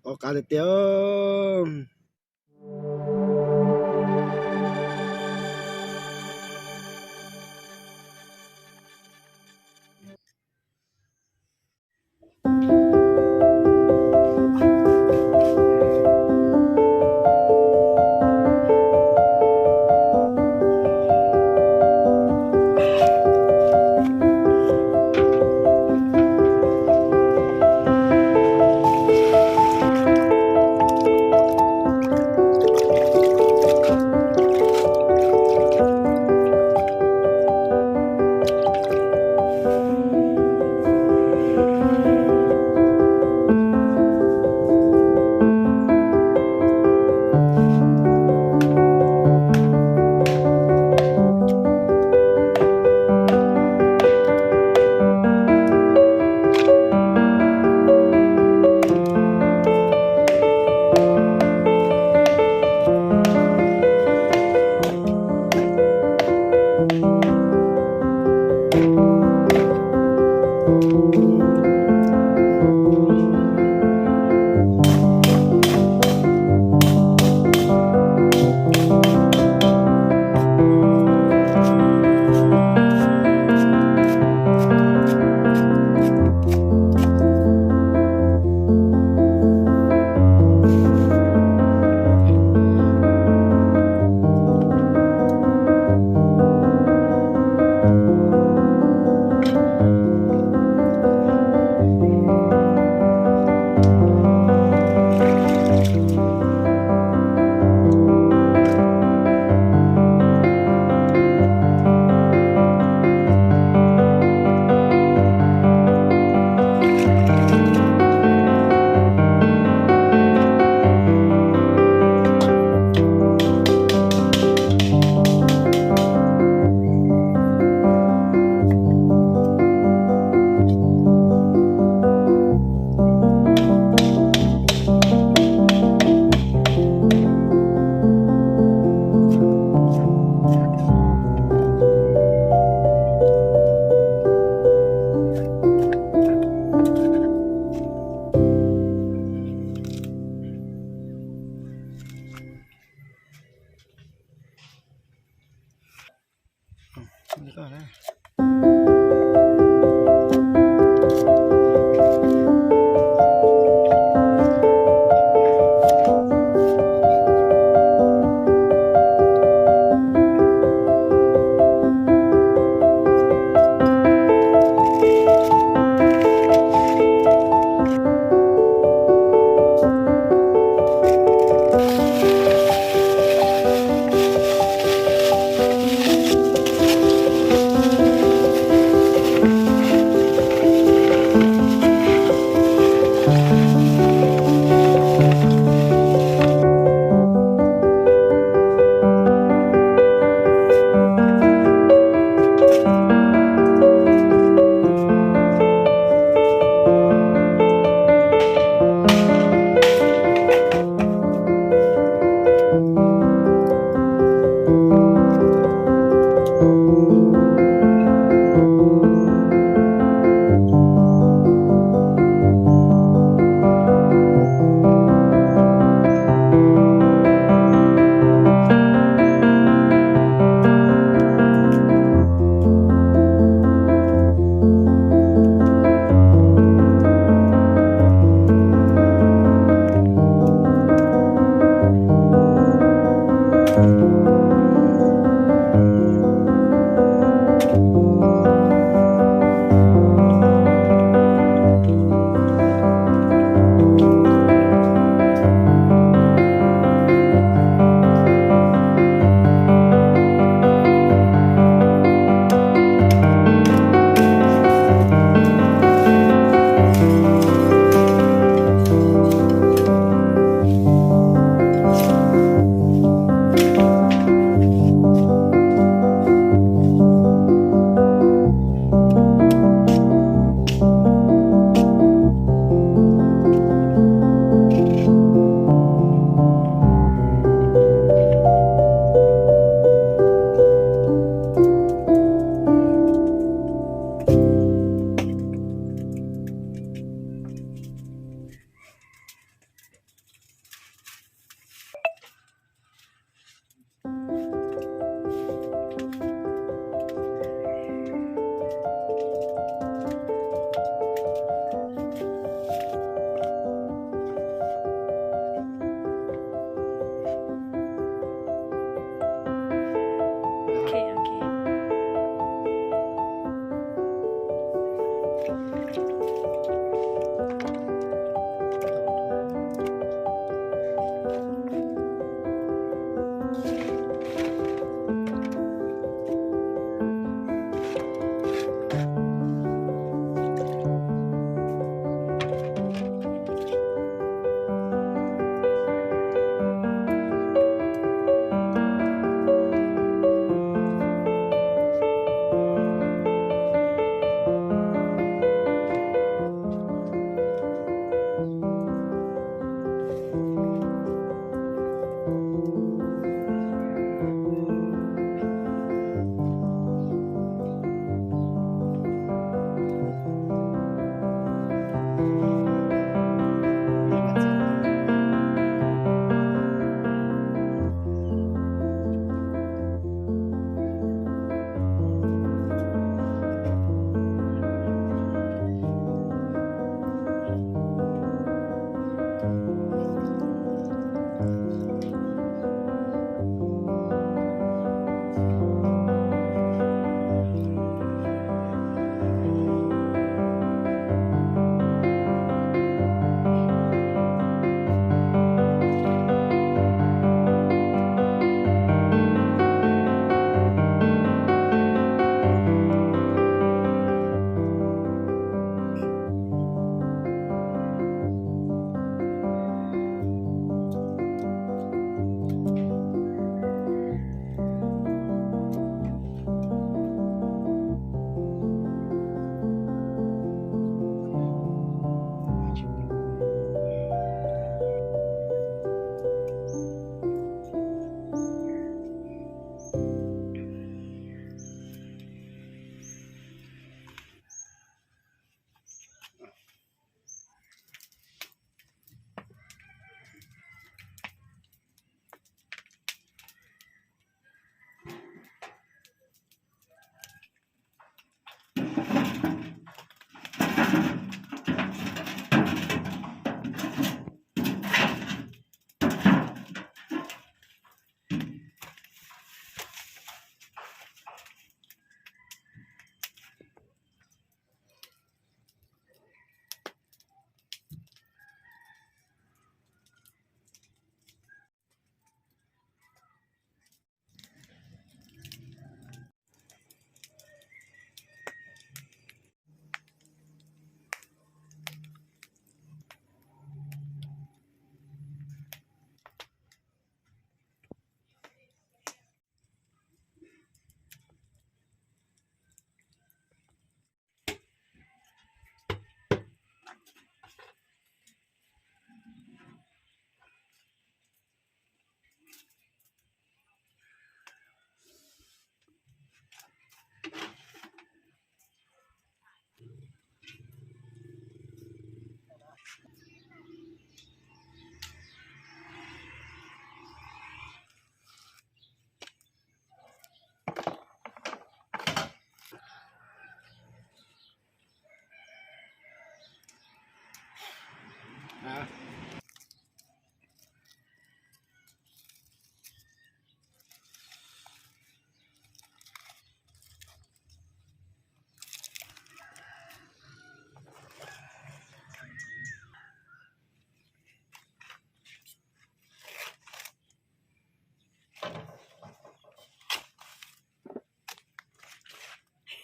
Qhov qab tiag tiag.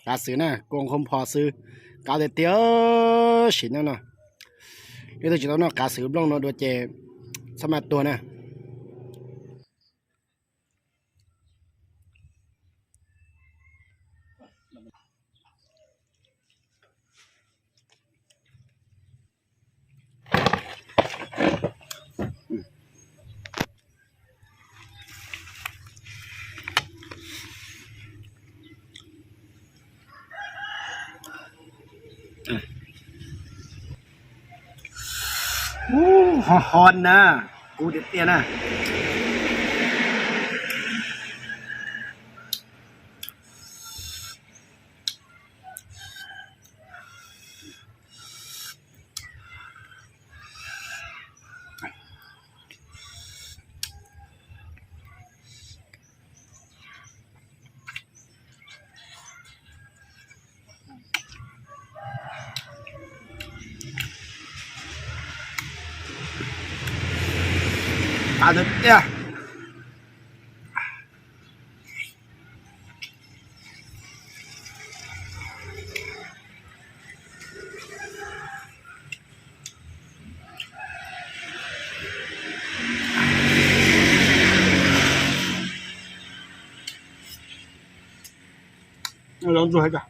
Qav xwm na, kua qhov pho xwb, qav tiag tiag. Sim neej no leej twg tsis tau noj qav xwm nplooj no dua ces txhob maj tuag na. Ho ho na, kub tiag tiag na. Qav tiag tiag. Los ntsuag heev kawg.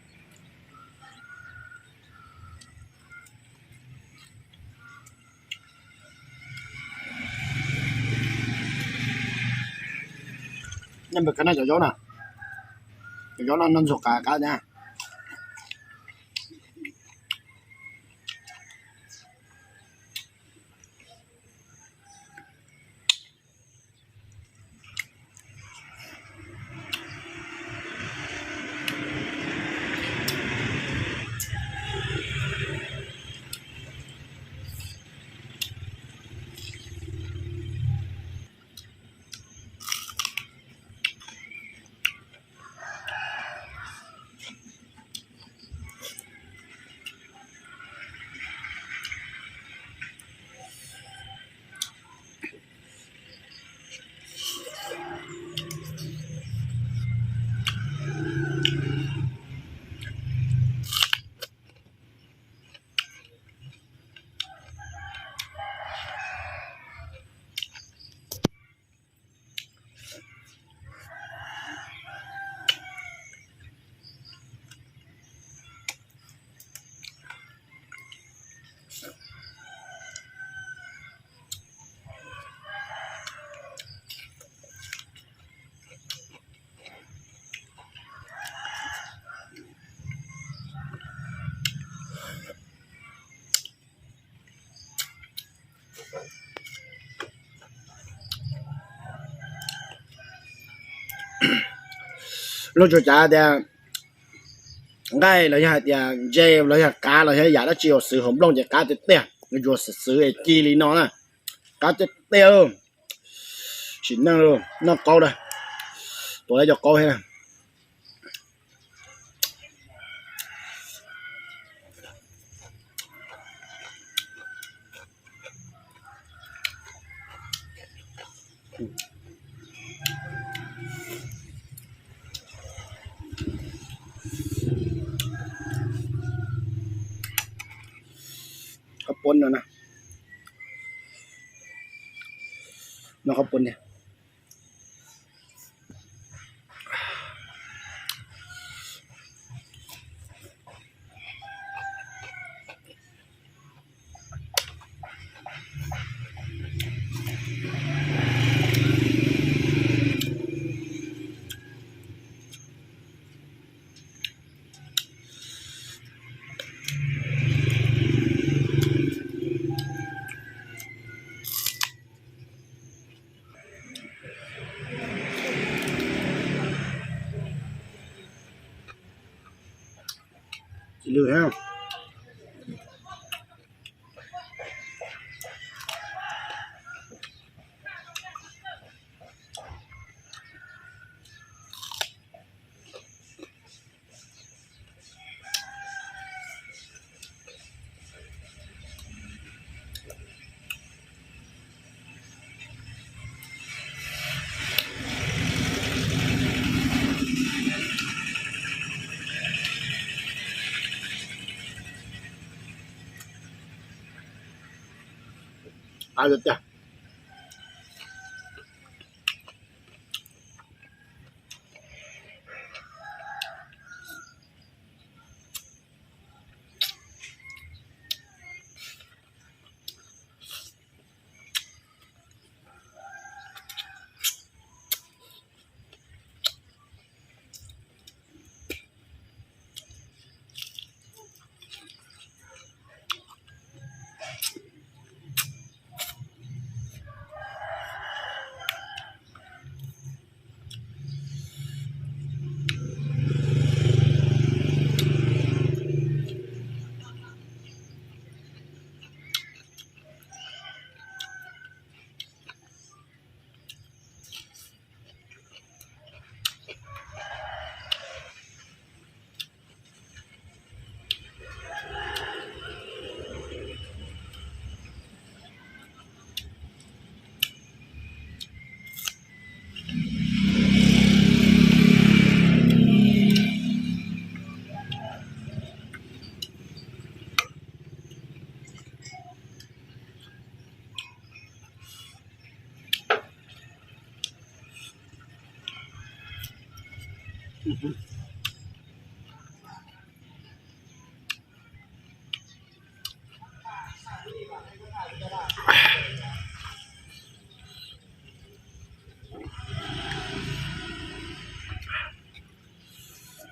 Nyob npawg Kab noj cov zaub na, cov zaub no noj ntxuag qab qab na. Luag tsuas cav tias nqaij los yog hais tias ntse los yog qav los yog yam dab tsi uas xwm hauv nplooj ces qav tiag tiag, yuav xwm xwm es ci li no na, qav tiag tiag. Sim neej noj qaub da, tuav cov qaub thiab. Qhov puav no na, no qhov puav tiag. Tsis lwj thiab. Qab tiag tiag.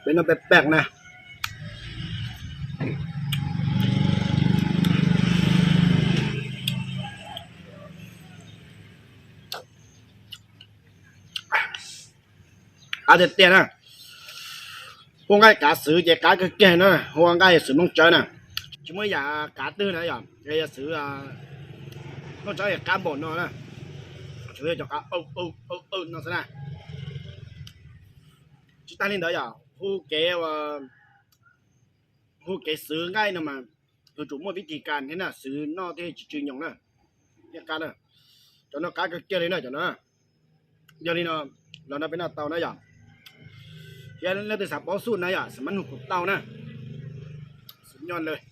Peb noj peb pem na. Qab tiag tiag na. Hu nqaij kav xwm ces qab kawg kiag na, hu nqaij xwm Nplooj Tsawb na. Tsis muaj yam kav twg na yom, yog xwm Nplooj Tsawb qab npaum no na. Tsuas yog cov qav no xwb na. Tsis tag li ntawd yom, hu kev, hu kev xwv nqaij no mas yuav tsum muaj vib tis kas thiab na, xwv noj thiaj tsis tsw nyoos na. Thiab qab na, cov no qab kawg kiag li na cov no. Yog li no, los no peb noj tau na yom. Thiab leej twg xav paub xub na yom, xam mab nug kuv tau na. Xwv nyob lawm.